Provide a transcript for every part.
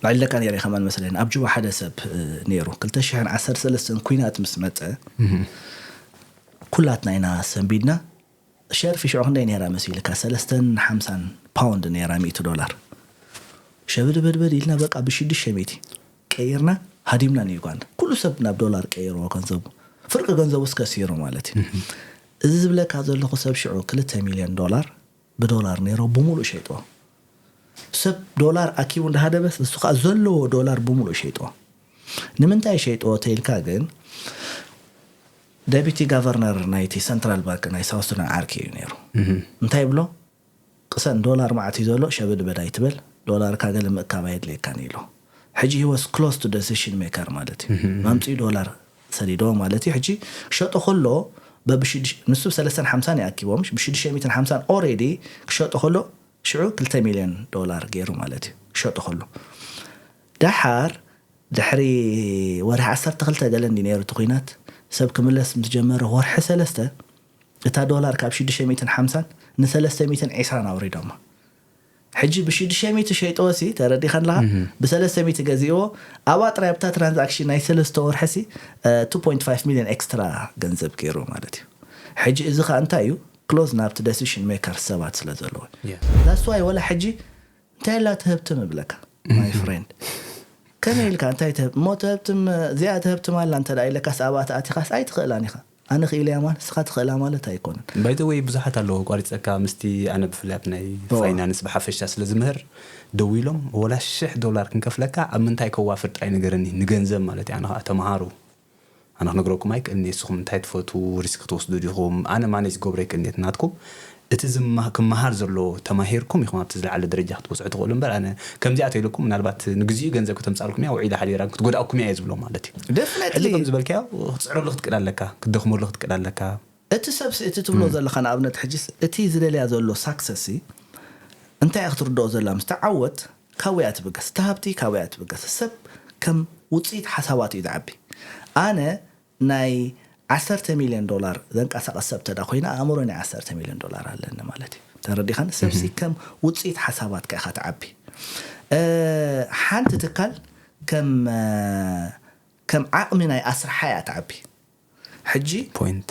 ዕለካ ነይረ ከማን መስለኒ ኣብ ጁባ ሓደ ሰብ ነይሩ ክልተ ሽሕን ዓሰርተ ሰለስተን ኩናት ምስ መፀ ኩላትና ኢና ሰንቢድና። ሸርፊ ሽዑ ክንደይ ነይራ መሲልካ ሰለስተን ሓምሳን ፓውንድ ነይራ ሚእቲ ዶላር። ሸብድበድበድ ኢልና በቃ ብሽዱሽተ ሚእቲ ቀይርና ሃዲምና ንዩጋንዳ። ኩሉ ሰብ ናብ ዶላር ቀይርዎ ገንዘቡ። ፍርቂ ገንዘቡ እስከሲሩ ማለት እዩ። እዚ ዝብለካ ዘለኹ ሰብ ሽዑ ክልተ ሚልዮን ዶላር ብዶላር ነይሮ ብሙሉእ ሸይጥዎ። ሰብ ዶላር ኣኪቡ እንዳሃደበስ ንሱ ከዓ ዘለዎ ዶላር ብሙሉእ ሸይጥዎ። ንምንታይ ሸይጥዎ ተይልካ ግን ደቢቲ ጋቨርነር ናይቲ ሰንትራል ባንክ ናይ ሳውስና ዓርኪ እዩ ነይሩ። እንታይ ይብሎ? ቅሰን ዶላር ማዕት እዩ ዘሎ ሸብድ በዳይ ትበል ዶላር ካገለ ምእካብ ኣየድልየካን ኢሎ። ሕጂ he was close to decision maker ማለት እዩ። ማምፅኡ ዶላር ሰዲዶ ማለት እዩ። ሕጂ ክሸጦ ከሎ በብሽዱሽ ንሱ ብሰለስተን ሓምሳን ይኣኪቦም ብሽዱሽተ ሚእትን ሓምሳን ኦሬዲ ክሸጦ ከሎ ሽዑ ክልተ ሚልዮን ዶላር ገይሩ ማለት እዩ። ክሸጦ ከሎ ደሓር ድሕሪ ወርሒ ዓሰርተ ክልተ ገለ እንዲ ነይሩ እቲ ኩናት ሰብ ክምለስ ምስ ጀመረ ወርሒ ሰለስተ እታ ዶላር ካብ ሽዱሽተ ሚእትን ሓምሳን ንሰለስተ ሚእትን ዕስራን ኣውሪዶማ። ሕጂ ብሽዱሽተ ሚእቲ ሸይጥዎ ሲ ተረዲኻን ኣለኻ ብሰለስተ ሚእቲ ገዚእዎ ኣብኣ ጥራይ ኣብታ ትራንዛክሽን ናይ ሰለስተ ወርሒ ሲ ቱ ፖይንት ፋይቭ ሚልዮን ኤክስትራ ገንዘብ ገይሩ ማለት እዩ። ሕጂ እዚ ኸዓ እንታይ እዩ ክሎዝ ናብቲ ደሲሽን ሜከር ሰባት ስለ ዘለዎ that's why ወላ ሕጂ እንታይ ላ ትህብትም እብለካ my friend ከመይ ኢልካ እንታይ ትህብ እሞ ትህብትም እዚኣ ትህብትም ኣላ እንተ ኢለካስ ኣብኣ ተኣቲኻስ ኣይትኽእላን ኢኻ። ኣነ ክኢለ እያ ማለት ንስኻ ትኽእላ ማለት ኣይኮነን። ባይተወይ ብዙሓት ኣለዉ ኣቋሪፀካ ምስቲ ኣነ ብፍላይ ኣብቲ ናይ ፋይናንስ ብሓፈሻ ስለ ዝምህር ደዊሎም ወላ ሽሕ ዶላር ክንከፍለካ ኣብ ምንታይ ከዋፍር ጥራይ ንገረኒ ንገንዘብ ማለት እዩ ኣነ ከዓ ተምሃሩ ኣነ ክነግረኩም ኣይክእልን እየ ንስኹም እንታይ ትፈትዉ ሪስክ ክትወስዱ ዲኹም ኣነ ማኔጅ ክገብሮ ኣይክእልን እየ ናትኩም እቲ ክመሃር ዘሎ ተማሂርኩም ኢኹም ኣብቲ ዝለዓለ ደረጃ ክትበፅሑ ትኽእሉ እምበር ኣነ ከምዚኣ ተኢለኩም ምናልባት ንግዚኡ ገንዘብ ከተምፃልኩም እያ ውዒላ ሓዲራ ክትጎድኣኩም እያ እየ ዝብሎ ማለት እዩ ሕጂ ከም ዝበልካዮ ክትፅዕረሉ ክትክእል ኣለካ ክትደኽመሉ ክትክእል ኣለካ እቲ ሰብ እቲ ትብሎ ዘለኻ ንኣብነት ሕጂስ እቲ ዝደልያ ዘሎ ሳክሰስ እንታይ ክትርድኦ ዘላ ምስ ተዓወት ካውያ ትብገስ ተሃብቲ ካውያ ትብገስ ሰብ ከም ውፅኢት ሓሳባት እዩ ዝዓቢ ኣነ ናይ ዓሰርተ ሚልዮን ዶላር ዘንቀሳቐስ ሰብ ተዳ ኮይነ ኣእምሮ ናይ ዓሰርተ ሚልዮን ዶላር ኣለኒ ማለት እዩ ተረዲኻኒ ሰብሲ ከም ውፅኢት ሓሳባትካ ኢኻ ትዓቢ ሓንቲ ትካል ከም ከም ዓቕሚ ናይ ኣስርሓ እያ ትዓቢ ሕጂ ፖይንት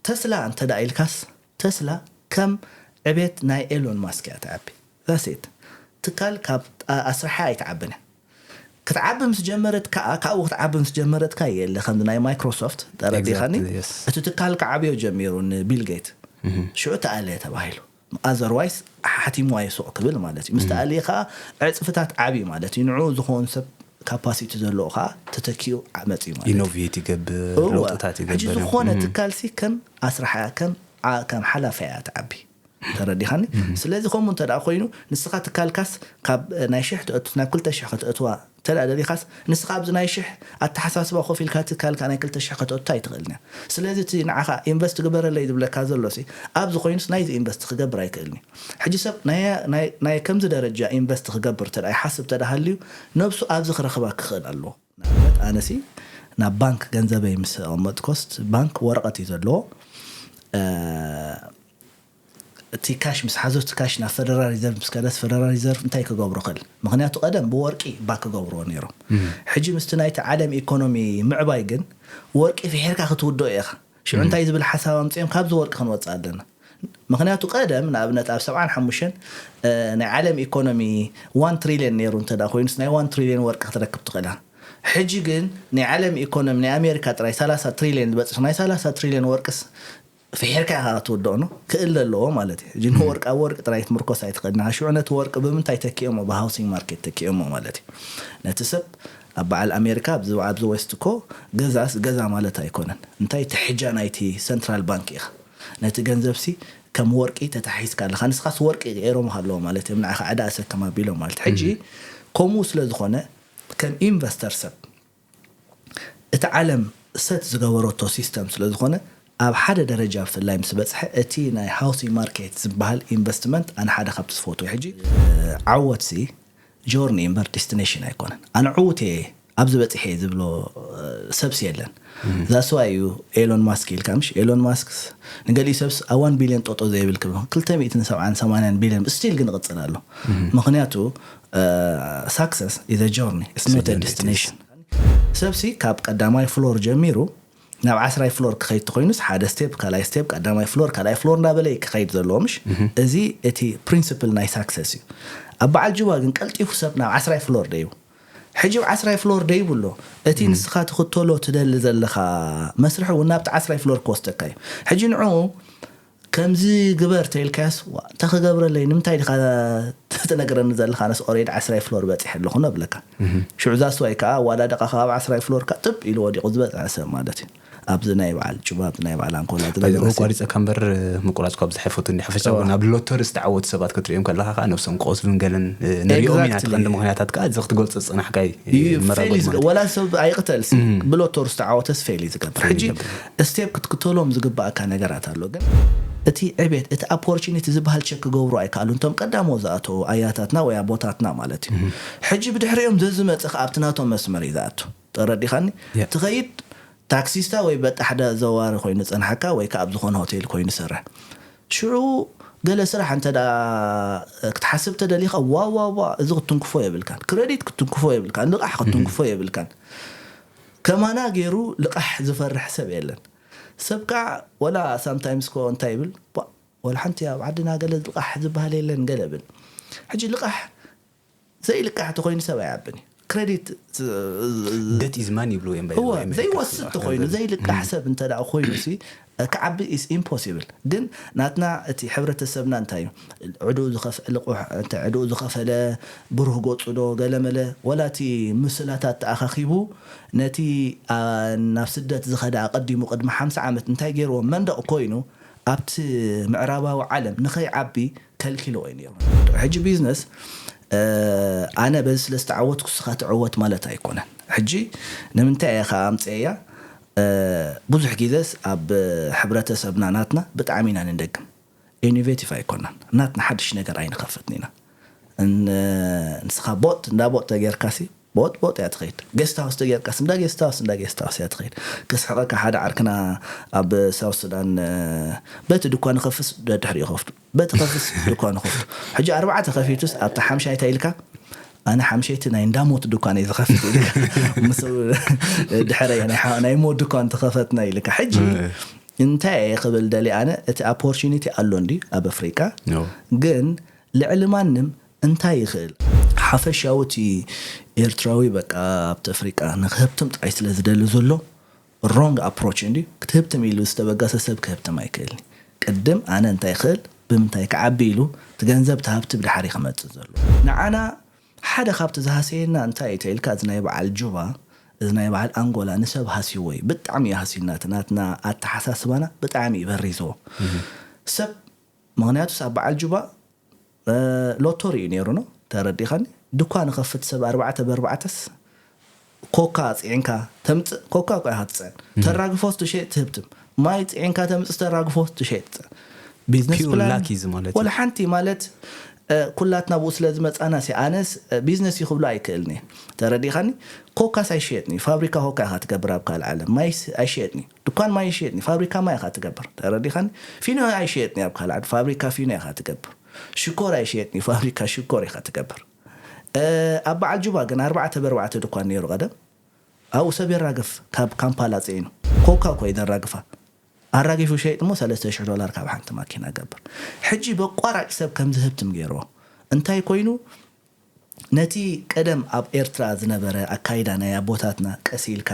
ተስላ እንተ ደኣ ኢልካስ ተስላ ከም ዕቤት ናይ ኤሎን ማስክ እያ ትዓቢ that's it ትካል ካብ ኣስርሓ ኣይትዓብን ክትዓቢ ምስ ጀመረት ከዓ ካብኡ ክትዓቢ ምስ ጀመረት ከዓ የለ ከምዚ ናይ ማይክሮሶፍት ተረዲኻኒ እቲ ትካል ክዓብዮ ጀሚሩ ንቢል ጌት ሽዑ ተኣለየ ተባሂሉ otherwise ሓቲምዋ እዩ ሱቕ ክብል ማለት እዩ ምስ ተኣልየ ከዓ ዕፅፍታት ዓብዩ ማለት እዩ ንዕኡ ዝኾኑ ሰብ capacity ዘለዎ ከዓ ተተኪኡ መፅዩ ማለት እዩ ኢኖቬት ይገብር ለውጥታት ይገብር ሕጂ ዝኾነ ትካልሲ ከም ኣስራሓያ ከም ከም ሓላፊያ እያ ትዓቢ ተረዲኻኒ ስለዚ ከምኡ እንተ ደኣ ኮይኑ ንስኻ ትካልካስ ካብ ናይ ሽሕ ተእቱ ናብ ክልተ ሽሕ ከተእትዋ እንተ ደኣ ደሊኻስ ንስኻ ኣብዚ ናይ ሽሕ ኣተሓሳስባ ኮፍ ኢልካ ትካልካ ናይ ክልተ ሽሕ ከተእቱ ኣይትኽእልን እያ ስለዚ እቲ ንዓኻ ኢንቨስት ግበረለይ ዝብለካ ዘሎ ሲ ኣብዚ ኮይኑስ ናይዚ ኢንቨስት ክገብር ኣይክእልን እዩ ሕጂ ሰብ ናይ ከምዚ ደረጃ ኢንቨስት ክገብር እንተ ደኣ ይሓስብ እንተ ደኣ ሃልዩ ነብሱ ኣብዚ ክረኽባ ክኽእል ኣለዎ ንኣብነት ኣነሲ ናብ ባንክ ገንዘበይ ምስ ኣቐመጥኮስ ባንክ ወረቐት እዩ ዘለዎ እቲ ካሽ ምስ ሓዞ እቲ ካሽ ናብ ፈደራል ሪዘርቭ ምስ ከደስ ፈደራል ሪዘርቭ እንታይ ክገብሮ ክእል ምክንያቱ ቀደም ብወርቂ ባክ ክገብርዎ ነይሮም ሕጂ ምስቲ ናይቲ ዓለም ኢኮኖሚ ምዕባይ ግን ወርቂ ፍሒርካ ክትውድኦ ኢኻ ሽዑ እንታይ ዝብል ሓሳብ ኣምፅኦም ካብዚ ወርቂ ክንወፅእ ኣለና ምክንያቱ ቀደም ንኣብነት ኣብ ሰብዓን ሓሙሽተን ናይ ዓለም ኢኮኖሚ ዋን ትሪልየን ነይሩ እንተ ኮይኑስ ናይ ዋን ትሪልየን ወርቂ ክትረክብ ትኽእላ ሕጂ ግን ናይ ዓለም ኢኮኖሚ ናይ ኣሜሪካ ጥራይ ሰላሳ ትሪልየን ዝበፅሕ ናይ ሰላሳ ትሪልየን ወርቅስ ፍሒርካ ኢኻ ክትውድኦ ነው ክእል ኣለዎ ማለት እዩ ሕጂ ንወርቂ ኣብ ወርቂ ጥራይ ክትምርኮስ ኣይትኽእል ንካ ሽዑ ነቲ ወርቂ ብምንታይ ተኪኦሞ ብሃውሲንግ ማርኬት ተኪኦሞ ማለት እዩ ነቲ ሰብ ኣብ በዓል ኣሜሪካ ኣብዚ ኣብዚ ዌስት እኮ ገዛስ ገዛ ማለት ኣይኮነን እንታይ ትሕጃ ናይቲ ሰንትራል ባንክ ኢኻ ነቲ ገንዘብሲ ከም ወርቂ ተታሒዝካ ኣለኻ ንስኻስ ወርቂ ገይሮም ኣለዎ ማለት እዮም ንዓኻ ዕዳ ኣሰከም ኣቢሎም ማለት ሕጂ ከምኡ ስለ ዝኾነ ከም ኢንቨስተር ሰብ እቲ ዓለም ሰት ዝገበረቶ ሲስተም ስለ ዝኾነ ኣብ ሓደ ደረጃ ብፍላይ ምስ በፅሐ እቲ ናይ ሃውሲንግ ማርኬት ዝበሃል ኢንቨስትመንት ኣነ ሓደ ካብቲ ዝፈትዎ ሕጂ ዓወትሲ ጆርኒ እምበር ዲስቲኔሽን ኣይኮነን ኣነ ዕዉት እየ ኣብዚ በፂሐ ዝብሎ ሰብስ የለን። ዛስዋ እዩ ኤሎን ማስክ ኢልካ ምሽ? ኤሎን ማስክ ንገሊኡ ሰብስ ኣብ ዋን ቢልዮን ጦጦ ዘይብል ክብል ክልተ ሚእትን ሰብዓን ሰማንያን ቢልዮን ስቲል ግን ይቕፅል ኣሎ። ምክንያቱ success is a journey, it's not a destination። ሰብሲ ካብ ቀዳማይ ፍሎር ጀሚሩ ናብ ዓስራይ ፍሎር ክኸይድ ተኮይኑስ ሓደ ስቴፕ ካልኣይ ስቴፕ ቀዳማይ ፍሎር ካልኣይ ፍሎር እንዳበለ ክኸይድ ዘለዎ ምሽ? እዚ እቲ ፕሪንስፕል ናይ ሳክሰስ እዩ። ኣብ በዓል ጁባ ግን ቀልጢፉ ሰብ ናብ ዓስራይ ፍሎር ደዩ። ሕጂ ኣብ ዓስራይ ፍሎር ደይብሎ እቲ ንስኻ ትኽተሎ ትደሊ ዘለኻ መስርሒ እውን ናብቲ ዓስራይ ፍሎር ክወስደካ እዩ። ሕጂ ንዑ ከምዚ ግበር ተኢልካያስ፣ "ዋ፣ እንታይ ክገብረለይ? ንምንታይ ዲኻ ትነግረኒ ዘለኻ? ኣነስ ኦሬዲ ዓስራይ ፍሎር በፂሐ ኣለኹ" ነብለካ። ሽዑ ዛስዋይ ከዓ ዋላ ደቃ ካብ ዓስራይ ፍሎር ከዓ ጥብ ኢሉ ወዲቑ ዝበፅሐ ሰብ ማለት እዩ። ኣብዚ ናይ በዓል ጩባ፣ ኣብዚ ናይ በዓል ኣንኮላ፣ ኣብዚ ናይ በዓል ኣሰይ። ኣቋሪፀካ እምበር፣ ምቁራፅ ካብ ዝሓፈቱ እንዲ ሓፈሻ እውን ኣብ ሎተሪ ዝተዓወቱ ሰባት ክትሪኦም ከለኻ ከዓ ነብሶም ክቆስሉን ገለን፣ እ፣ ንሪኦም ኢና። እቲ ቀንዲ ምክንያታት ከዓ እዚ ክትገልፆ ዝፀናሕካ እዩ፣ እዩ፣ መራጎ ፌል እዩ ዝገ-፣ ማለት እዩ። ወላ ሰብ ኣይቕተልሲ፣ ብሎተሪ ዝተዓወተስ ፌል እዩ ዝገብር። ሕጂ ስቴፕ ክትክተሎም ዝግባእካ ነገራት ኣሎ። ግን እቲ ዕቤት፣ እቲ ኦፖርቹኒቲ ዝበሃል ቸክ ክገብሩ ኣይከኣሉን። እቶም ቀዳሞ ዝኣተዉ ኣያታትና ወይ ኣቦታትና ማለት እዩ። ሕጂ ብድሕሪኦም ዘዝመጽእ ከኣ ኣብቲ ናቶም መስመር እዩ ዝኣቱ። ተረዲኻኒ? ትኸይድ ታክሲስታ ወይ በጣ ሓደ ዘዋሪ ኮይኑ ጸንሓካ ወይ ከኣ ኣብ ዝኾነ ሆቴል ኮይኑ ይሰርሕ። ሽዑ ገለ ስራሕ እንተ ደኣ ክትሓስብ ተደሊኻ፣ ዋ፣ ዋ፣ ዋ፣ እዚ ክትትንክፎ የብልካን። ክረዲት ክትትንክፎ የብልካን። ልቓሕ ክትትንክፎ የብልካን። ከማና ገይሩ ልቓሕ ዝፈርሕ ሰብ የለን። ሰብ ከኣ ወላ ሳምታይምስ ኮ እንታይ ይብል? ባ-፣ ወላ ሓንቲ ኣብ ዓድና ገለ ልቓሕ ዝበሃል የለን ገለ ብል። ሕጂ ልቓሕ ዘይልቃሕ ተኾይኑ ሰብ ኣይዓብን እዩ። ክረዲት ዝ-፣ ዝ-፣ ዝ-፣ ደት ኢዝ ማኒ ይብሉ እዮም፣ by the እወ፣ way፣ ኣሜሪካ ዘይወስድ ክልል ተኾይኑ፣ ኣሕዛብ። ዘይልቃሕ ሰብ እንተ ደኣ ኮይኑ ሲ፣ ክዓቢ ኢስ ኢምፖሲብል። ግን ናትና እቲ ሕብረተሰብና እንታይ እዩ? ዕድኡ ዝኸፍ-፣ ልቑሕ፣ እንተ ዕድኡ ዝኸፈለ ብሩህ ገጹ ዶ ገለመለ፣ ወላ እቲ ምስላታት ተኣኻኺቡ ነቲ፣ ኣ፣ ናብ ስደት ዝኸደ ኣቐዲሙ ቅድሚ ሓምሳ ዓመት እንታይ ገይርዎ መንደቕ ኮይኑ ኣብቲ ምዕራባዊ ዓለም ንኸይዓቢ ከልኪልዎ እዩ ነይሩ። ሕጂ ቢዝነስ፣ እ፣ ኣነ በዚ ስለ ዝተዓወትኩ ንስኻ ተዕወት ማለት ኣይኮነን። ሕጂ ንምንታይ እየ ኸኣ ኣምፅኤያ? እ፣ ብዙሕ ግዜስ ኣብ ሕብረተሰብና ናትና ብጣዕሚ ኢና ንደግም። ኢኖቬቲቭ ኣይኮናን። ናትና ሓድሽ ነገር ኣይንኸፍትን ኢና። እን-፣ ንስኻ ቦጥ እንዳ ቦጥ ተጌርካሲ፣ ቦጥ ቦጥ እያ ትኸይድ። ጌስት ሃውስ ተጌርካስ እንዳ ጌስት ሃውስ፣ እንዳ ጌስት ሃውስ እያ ትኸይድ። ከስሕቐካ ሓደ ዓርክና ኣብ ሳውት ሱዳን፣ እ፣ በቲ ድኳን ይኸፍስ፣ ደድሕሪኡ ይኸፍቱ። በቲ ኸፍስ ድኳን ይኸፍቱ። ሕጂ ኣርባዕተ ከፊቱስ ኣብታ ሓምሻይ እንታይ ኢልካ? ኣነ ሓምሸይቲ ናይ እንዳ ሞት ድኳን እየ ዝኸፍት ኢልካ። ምስ ድሕረይ ናይ ሓ-፣ ናይ ሞት ድኳን ተኸፈትና ኢልካ። ሕጂ እ። እንታይ እየ ክብል ደልየ ኣነ፣ እቲ ኦፖርቹኒቲ ኣሎ እንድዩ ኣብ ኣፍሪቃ። ኖ። ግን ልዕሊ ማንም እንታይ ይኽእል? ሓፈሻዊ እቲ ኤርትራዊ በቃ ኣብቲ ኣፍሪቃ ንክህብትም ጥራይ ስለ ዝደሊ ዘሎ ሮንግ ኣፕሮች እንድዩ። ክትህብትም ኢሉ ዝተበገሰ ሰብ ክህብትም ኣይክእልን። ቅድም ኣነ እንታይ ይኽእል፣ ብምንታይ ክዓቢ ኢሉ እቲ ገንዘብ እቲ ሃብቲ ብድሓር እዩ ክመጽእ ዘሎ። ንዓና ሓደ ካብቲ ዝሃሰየና እንታይ እዩ ተኢልካ፣ እዚ ናይ በዓል ጁባ፣ እዚ ናይ በዓል ኣንጎላ ንሰብ ሃስይዎ እዩ። ብጣዕሚ እዩ ሃስዩና። እቲ ናትና ኣተሓሳስባና ብጣዕሚ እዩ በሪዝዎ። ሰብ፣ ምኽንያቱስ ኣብ በዓል ጁባ፣ እ፣ ሎቶሪ እዩ ነይሩ ነው፣ ተረዲኻኒ? ድኳን ንኸፍት ሰብ ኣርባዕተ ብኣርባዕተስ ኮካ ጽዒንካ ተምጽእ፣ ኮካ እኮ ኢኻ ትጽዕን። ተራግፎስ ትሸጥ ትህብትም። ማይ ጽዒንካ ተምጽእ፣ ተራግፎስ ትሸጥ ትጽዕን። ቢዝነስ ፒውር ፕላን ላክ እዩ ማለት እዩ። ወላ ሓንቲ ማለት፣ እ፣ ኩላትና ብኡ ስለ ዝመጻና ሲ፣ ኣነስ፣ እ፣ ቢዝነስ እዩ ክብሎ ኣይክእልን እየ። ተረዲኻኒ? ኮካስ ኣይሸጥን እዩ። ፋብሪካ ኮካ ኢኻ ትገብር ኣብ ካልእ ዓለም። ማይስ ኣይሸጥን እዩ። ድኳን ማይ ይሸጥን እዩ። ፋብሪካ ማይ ኢኻ ትገብር። ተረዲኻኒ? ፊኖ ኣይሸጥን እዩ ኣብ ካልእ ዓለም። ፋብሪካ ፊኖ ኢኻ ትገብር። ሽኮር ኣይሸጥን እዩ። ፋብሪካ ሽኮር ኢኻ ትገብር። እ፣ ኣብ በዓል ጁባ ግን ኣርባዕተ ብኣርባዕተ ድኳን ነይሩ ቀደም። ኣብኡ ሰብ የራግፍ፣ ካብ ካምፓላ ጽዒኑ። ኮካ እኮ እዩ ዘራግፋ። ኣራጊፉ ሸይጥ እሞ ሰለስተ ሽሕ ዶላር ካብ ሓንቲ ማኪና ገብር። ሕጂ በቋራጭ ሰብ ከም ዝህብትም ገይርዎ። እንታይ ኮይኑ? ነቲ ቀደም ኣብ ኤርትራ ዝነበረ ኣካይዳ ናይ ኣቦታትና ቀስ ኢልካ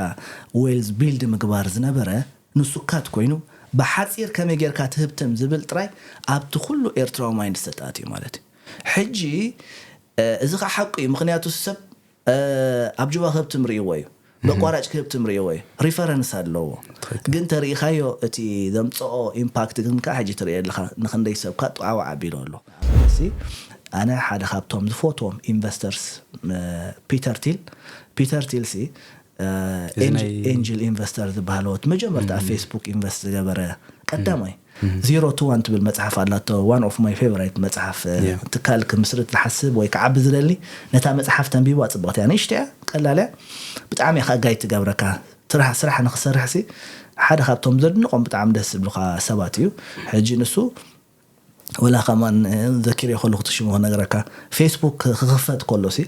ዌልዝ ቢልድ ምግባር ዝነበረ ንሱ ካት ኮይኑ፣ ብሓጺር ከመይ ጌርካ ትህብትም ዝብል ጥራይ ኣብቲ ኩሉ ኤርትራዊ ማይንድሰት ኣትዩ ማለት እዩ። ሕጂ፣ እ፣ እዚ ኸዓ ሓቁ እዩ። ምኽንያቱ ሰብ፣ እ፣ ኣብ ጁባ ክህብትም ርእይዎ እዩ። በቋራጭ ክህብትም ርእይዎ እዩ። ሪፈረንስ ኣለዎ። ትኽክል። ግን ተርኢኻዮ እቲ ዘምጽኦ ኢምፓክት ግን ከኣ ሕጂ ትርእዮ ኣለኻ። ንኽንደይ ሰብ ከኣ ጥዋዕዋዕ ኣቢሉ ኣሎ። እሲ ኣነ ሓደ ካብቶም ዝፈትዎም ኢንቨስተርስ፣ እ፣ ፒተር ቲል፣ ፒተር ቲል ሲ፣ እ፣ እዚ ኤንጅ-፣ ናይ ኤንጅል ኢንቨስተር ዝበሃል ወት መጀመርታ ኣብ ፌስቡክ ኢንቨስት ዝገበረ ቀዳማይ። Zero to One ትብል መጽሓፍ ኣላቶ። One of my favorite መጽሓፍ። ትካል ክምስርት ዝሓስብ ወይ ክዓቢ ዝደሊ፣ ነታ መጽሓፍ ተንቢባ። ጽብቕቲ እያ፣ ንእሽቶ እያ፣ ቀላል እያ፣ ብጣዕሚ እያ ከኣ ጋይድ ትገብረካ። ስራሕ ስራሕ ንክሰርሕ ሲ ሓደ ካብቶም ዘድንቆም ብጣዕሚ ደስ ዝብሉካ ሰባት እዩ። ሕጂ ንሱ ወላ ከማን ዘኪር የኸሉ ክትሽሙ ክነግረካ፣ ፌስቡክ ክኽፈት ከሎ ሲ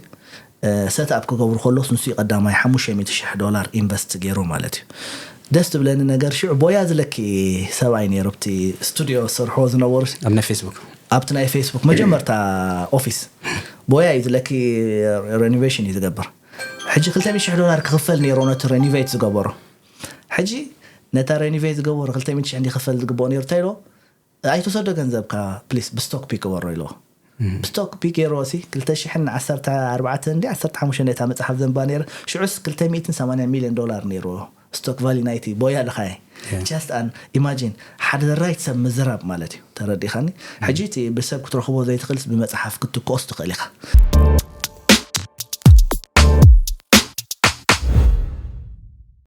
ሰትኣፕ ክገብሩ ከሎስ ንሱ ቀዳማይ ሓሙሽተ ሚእቲ ሽሕ ዶላር ኢንቨስት ገይሩ ማለት እዩ። ደስ ትብለኒ ነገር ሽዑ ቦያ ዝለኪ ሰብኣይ ነይሩ፣ ኣብቲ ስቱዲዮ ዝሰርሕዎ ዝነበሩ ሲ ኣብ ናይ ፌስቡክ ኣብቲ ናይ ፌስቡክ መጀመርታ ኦፊስ ቦያ እዩ ዝለኪ፣ ሬኖቬሽን እዩ ዝገብር። ሕጂ ክልተ ሚእቲ ሽሕ ዶላር ክኽፈል ነይሩ ነቲ ሬኖቬት ዝገበሮ። ሕጂ ነታ ሬኖቬት ዝገበሮ ክልተ ሚእቲ ሽሕ እንዲኽፈል ዝግብኦ ነይሩ እንታይ ኢልዎ? ኣይትውሰዶ ገንዘብካ ፕሊስ፣ ብስቶክ ፒክ ግበሮ ኢልዎ። ብስቶክ ፒክ ገይርዎ ሲ ክልተ ሽሕን ዓሰርተ ኣርባዕተን እንዲ ዓሰርተ ሓሙሽተን ነታ መጽሓፍ ዘንባ ነይረ። ሽዑስ ክልተ ሚእትን ሰማንያን ሚልዮን ዶላር ነይርዎ ስቶክ ቫሊ ናይቲ ቦያ ልኻየ። Just an imagine፣ ሓደ ራይት ሰብ ምዝራብ ማለት እዩ። ተረዲኻኒ? ሕጂ እቲ ብሰብ ክትረኽቦ ዘይትኽእልስ ብመጽሓፍ ክትትክኦስ ትኽእል ኢኻ።